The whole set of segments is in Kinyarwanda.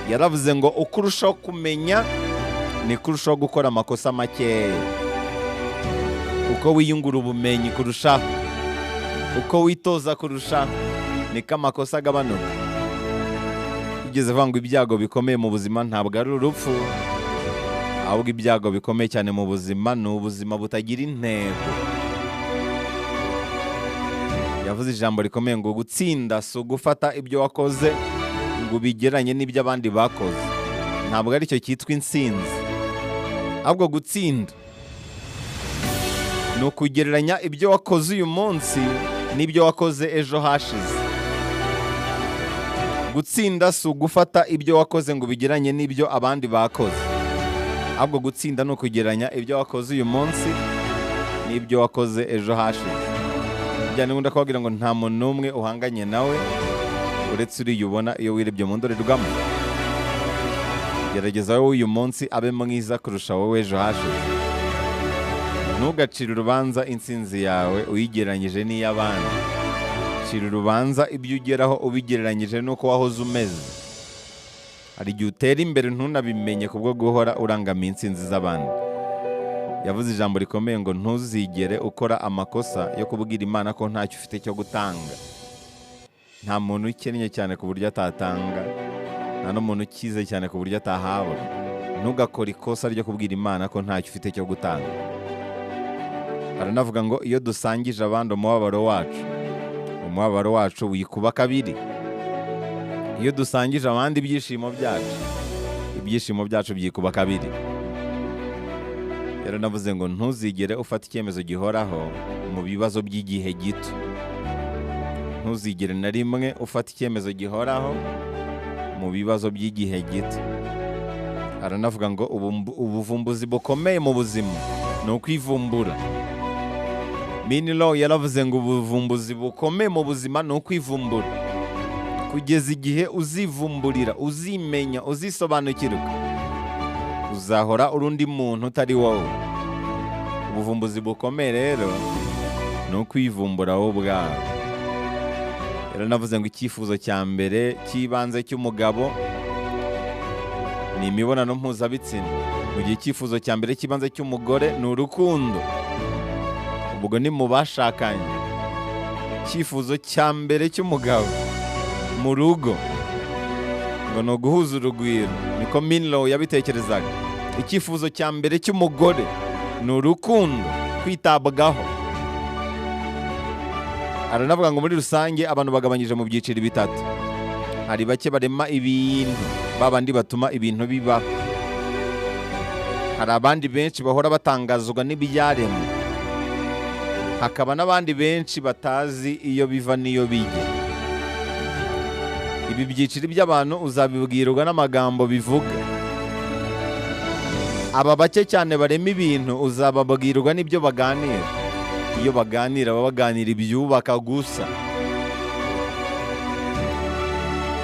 Yaravuze ngo uko urushaho kumenya niko urushaho gukora amakosa makeya. Uko wiyungura ubumenyi kurushaho, uko witoza kurushaho, niko amakosa agabanuka. Igeze avuga ngo ibyago bikomeye mu buzima ntabwo ari urupfu, ahubwo ibyago bikomeye cyane mu buzima ni ubuzima butagira intego. Yavuze ijambo rikomeye ngo gutsinda si ugufata ibyo wakoze ngo ubigeranye n'ibyo abandi bakoze, ntabwo aricyo cyitwa intsinzi, ahubwo gutsinda ni ukugereranya ibyo wakoze uyu munsi n'ibyo wakoze ejo hashize. Gutsinda si ugufata ibyo wakoze ngo ubigeranye n'ibyo abandi bakoze, ahubwo gutsinda ni ukugereranya ibyo wakoze uyu munsi n'ibyo wakoze ejo hashize. Njyana nkunda kubabwira ngo nta muntu n'umwe uhanganye nawe uretse uriya ubona iyo wirebye mu ndorerwamo. Gerageza wowe uyu munsi abe mwiza kurusha wowe ejo hashize. Ntugacire urubanza intsinzi yawe uyigereranyije n'iy'abandi. Cira urubanza ibyo ugeraho ubigereranyije n'uko wahoze umeze. Hari igihe utera imbere ntunabimenye kubwo guhora urangamiye intsinzi z'abandi. Yavuze ijambo rikomeye ngo ntuzigere ukora amakosa yo kubwira Imana ko ntacyo ufite cyo gutanga. Nta muntu ukennye cyane ku buryo atatanga, nta n'umuntu ukize cyane ku buryo atahabwa. Ntugakore ikosa ryo kubwira Imana ko ntacyo ufite cyo gutanga. Aranavuga ngo iyo dusangije abandi umubabaro wacu, umubabaro wacu wikuba kabiri. Iyo dusangije abandi ibyishimo byacu, ibyishimo byacu byikuba kabiri. Yaranavuze ngo ntuzigere ufata icyemezo gihoraho mu bibazo by'igihe gito. Ntuzigere na rimwe ufata icyemezo gihoraho mu bibazo by'igihe gito. Aranavuga ngo ubuvumbuzi bukomeye mu buzima ni ukwivumbura. Minilo yaravuze ngo ubuvumbuzi bukomeye mu buzima ni ukwivumbura. Kugeza igihe uzivumburira, uzimenya, uzisobanukirwa, uzahora uri undi muntu utari wowe. Ubuvumbuzi bukomeye rero ni ukwivumbura wowe ubwawe. Yaranavuze ngo icyifuzo cya mbere cy'ibanze cy'umugabo ni imibonano mpuzabitsina, mu gihe icyifuzo cya mbere cy'ibanze cy'umugore ni urukundo. Ubwo ni mu bashakanye. Icyifuzo cya mbere cy'umugabo mu rugo ngo ni uguhuza urugwiro, niko Minlow yabitekerezaga. Icyifuzo cya mbere cy'umugore ni urukundo, kwitabwaho. Aranavuga ngo muri rusange abantu bagabanyije mu byiciro bitatu. Hari bake barema ibintu, babandi batuma ibintu bibaho. Hari abandi benshi bahora batangazwa n'ibyaremwe, hakaba n'abandi benshi batazi iyo biva n'iyo bijya. Ibi byiciro by'abantu uzabibwirwa n'amagambo bivuga. Aba bake cyane barema ibintu uzababwirwa n'ibyo baganira. Iyo baganira baba baganira ibyubaka gusa.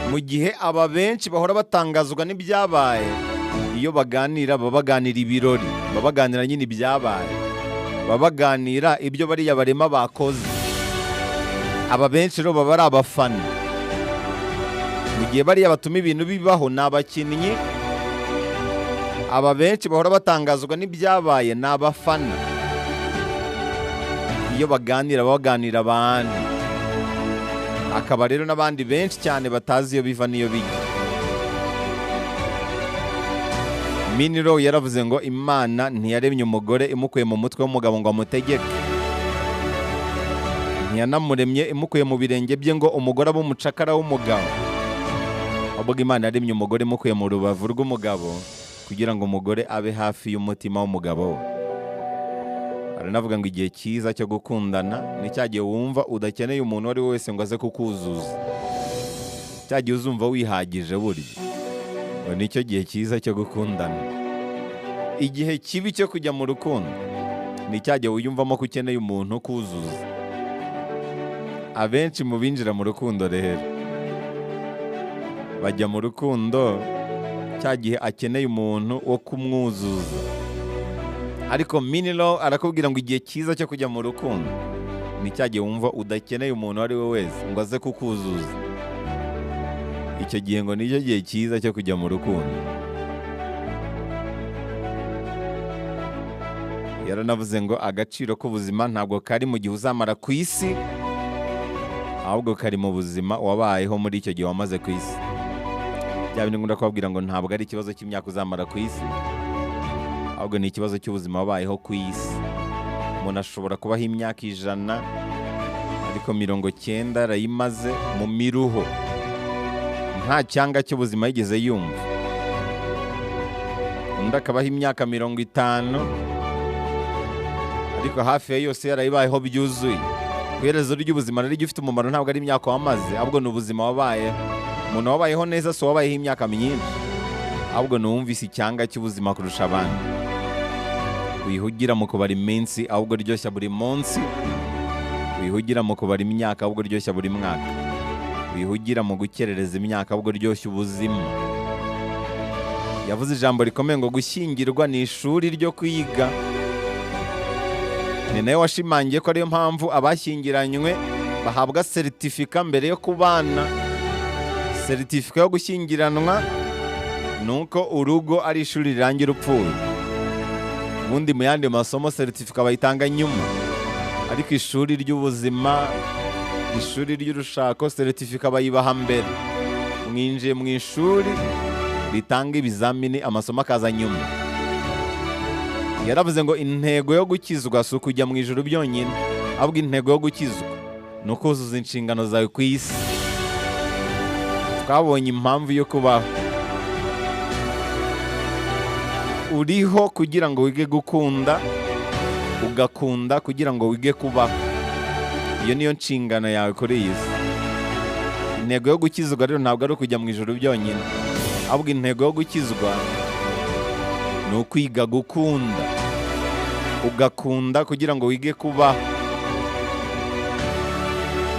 Mu gihe aba benshi bahora batangazwa n'ibyabaye, iyo baganira baba baganira ibirori, baba baganira nyine ibyabaye, baba baganira ibyo bariya barema bakoze. Aba benshi rero baba ari abafana. Mu gihe bariya batuma ibintu bibaho ni abakinnyi, aba benshi bahora batangazwa n'ibyabaye ni abafana. Iyo baganira baba baganira abandi. Hakaba rero n'abandi benshi cyane batazi iyo biva n'iyo bijya. Miniro yaravuze ngo Imana ntiyaremye umugore imukuye mu mutwe w'umugabo ngo amutegeke, ntiyanamuremye imukuye mu birenge bye ngo umugore abe umucakara w'umugabo, ahubwo Imana yaremye umugore imukuye mu rubavu rw'umugabo kugira ngo umugore abe hafi y'umutima w'umugabo we. Aranavuga ngo igihe cyiza cyo gukundana ni cya gihe wumva udakeneye umuntu uwo ari we wese ngo aze kukuzuza, cya gihe uzumva wihagije burya, ngo nicyo gihe cyiza cyo gukundana. Igihe kibi cyo kujya mu rukundo ni cya gihe wiyumvamo ko ukeneye umuntu ukuzuza. Abenshi mu binjira mu rukundo rero bajya mu rukundo cya gihe akeneye umuntu wo kumwuzuza. Ariko Minilo arakubwira ngo igihe cyiza cyo kujya mu rukundo ni cya gihe wumva udakeneye umuntu uwo ari we wese ngo aze kukuzuza. Icyo gihe ngo nicyo gihe cyiza cyo kujya mu rukundo. Yaranavuze ngo agaciro k'ubuzima ntabwo kari mu gihe uzamara ku isi, ahubwo kari mu buzima wabayeho muri icyo gihe wamaze ku isi. Bya bindi nkunda kubabwira ngo ntabwo ari ikibazo cy'imyaka uzamara ku isi, ahubwo ni ikibazo cy'ubuzima wabayeho ku isi. Umuntu ashobora kubaho imyaka 100, ariko 90 arayimaze mu miruho, nta cyanga cy'ubuzima yigeze yumva. Undi akabaho imyaka 50, ariko hafi ya yose yarayibayeho byuzuye. Ku iherezo ry'ubuzima rero igifite umumaro ntabwo ari imyaka wamaze, ahubwo ni ubuzima wabayeho. Umuntu wabayeho neza si uwabayeho imyaka myinshi, ahubwo ni uwumvise icyanga cy'ubuzima kurusha abandi. Wihugira mu kubara iminsi, ahubwo ryoshya buri munsi. Wihugira mu kubara imyaka, ahubwo ryoshya buri mwaka. Wihugira mu gukerereza imyaka, ahubwo ryoshya ubuzima. Yavuze ijambo rikomeye ngo gushyingirwa ni ishuri ryo kwiga. Ni nawe washimangiye ko ariyo mpamvu abashyingiranywe bahabwa seritifika mbere yo kubana. Seritifika yo gushyingiranwa ni uko urugo ari ishuri rirangira upfuye. Ubundi mu yandi masomo seritifika bayitanga nyuma, ariko ishuri ry'ubuzima, ishuri ry'urushako, seritifika bayibaha mbere. Mwinjiye mu ishuri ritanga ibizamini, amasomo akaza nyuma. Yaravuze ngo intego yo gukizwa si ukujya mu ijuru byonyine, ahubwo intego yo gukizwa ni ukuzuza inshingano zawe ku isi. Twabonye impamvu yo kubaho. Uriho kugira ngo wige gukunda, ugakunda kugira ngo wige kubaho. Iyo niyo nshingano yawe kuri iyi si. Intego yo gukizwa rero ntabwo ari ukujya mu ijuru byonyine, ahubwo intego yo gukizwa ni ukwiga gukunda, ugakunda kugira ngo wige kubaho.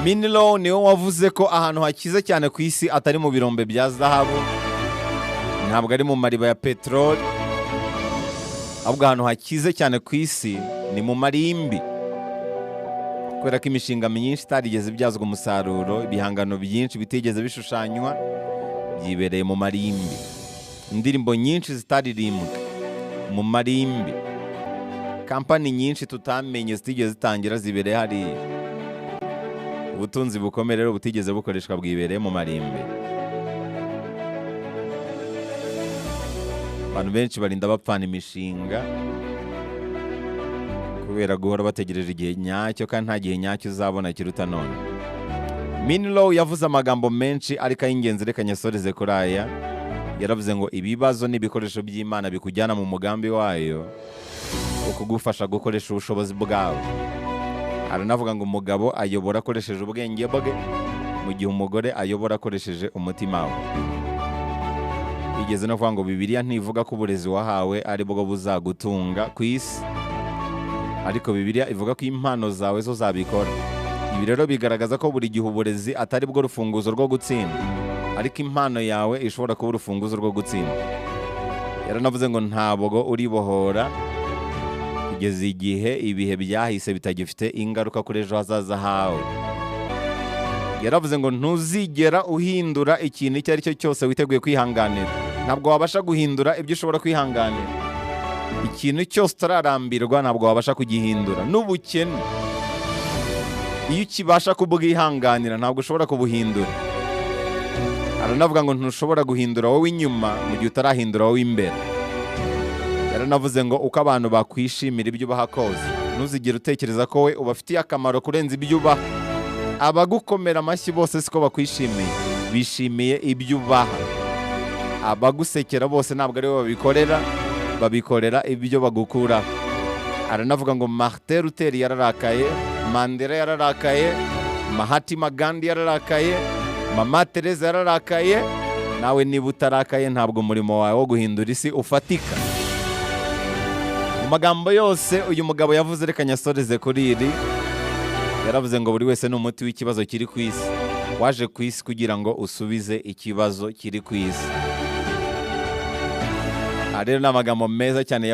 Minilo niwe wavuze ko ahantu hakize cyane ku isi atari mu birombe bya zahabu, ntabwo ari mu mariba ya peteroli, ahubwo ahantu hakize cyane ku isi ni mu marimbi. Kubera ko imishinga myinshi itarigeze ibyazwa umusaruro, ibihangano byinshi bitigeze bishushanywa byibereye mu marimbi. Indirimbo nyinshi zitaririmbwe mu marimbi. Kampani nyinshi tutamenye zitigeze zitangira zibereye hariya. Ubutunzi bukomeye rero butigeze bukoreshwa bwibereye mu marimbi. Abantu benshi barinda bapfana imishinga kubera guhora bategereje igihe nyacyo, kandi nta gihe nyacyo uzabona kiruta none. Minlow yavuze amagambo menshi, ariko ay'ingenzi reka nyasoreze kuri aya. Yaravuze ngo ibibazo n'ibikoresho by'Imana bikujyana mu mugambi wayo wo kugufasha gukoresha ubushobozi bwawe. Aranavuga ngo umugabo ayobora akoresheje ubwenge bwe, mu gihe umugore ayobora akoresheje umutima we. Igeze no kuvuga ngo Bibiliya ntivuga ko uburezi wahawe ari bwo buzagutunga ku isi, ariko Bibiliya ivuga ko impano zawe zo zabikora. Ibi rero bigaragaza ko buri gihe uburezi atari bwo rufunguzo rwo gutsinda, ariko impano yawe ishobora kuba urufunguzo rwo gutsinda. Yaranavuze ngo ntabwo uribohora kugeza igihe ibihe byahise bitagifite ingaruka kuri ejo hazaza hawe. Yaravuze ngo ntuzigera uhindura ikintu icyo ari cyo cyose witeguye kwihanganira. Ntabwo wabasha guhindura ibyo ushobora kwihanganira. Ikintu cyose utararambirwa ntabwo wabasha kugihindura. N'ubukene iyo ukibasha kubwihanganira ntabwo ushobora kubuhindura. Aranavuga ngo ntushobora guhindura wowe inyuma mu gihe utarahindura wowe imbere. Yaranavuze ngo uko abantu bakwishimira ibyo ubaha kose, ntuzigere utekereza ko we ubafitiye akamaro kurenza ibyo ubaha. Abagukomera amashyi bose siko bakwishimiye, bishimiye ibyo ubaha. Abagusekera bose ntabwo ari bo babikorera, babikorera ibyo bagukura. Aranavuga ngo Martin Luther yararakaye, Mandela yararakaye, Mahatma Gandhi yararakaye, Mama Teresa yararakaye. Nawe niba utarakaye ntabwo umurimo wawe wo guhindura isi ufatika. Mu magambo yose uyu mugabo yavuze, reka nyasoreze kuri iri. Yaravuze ngo buri wese ni umuti w'ikibazo kiri ku isi. Waje ku isi kugira ngo usubize ikibazo kiri ku isi. Aha rero ni amagambo meza cyane.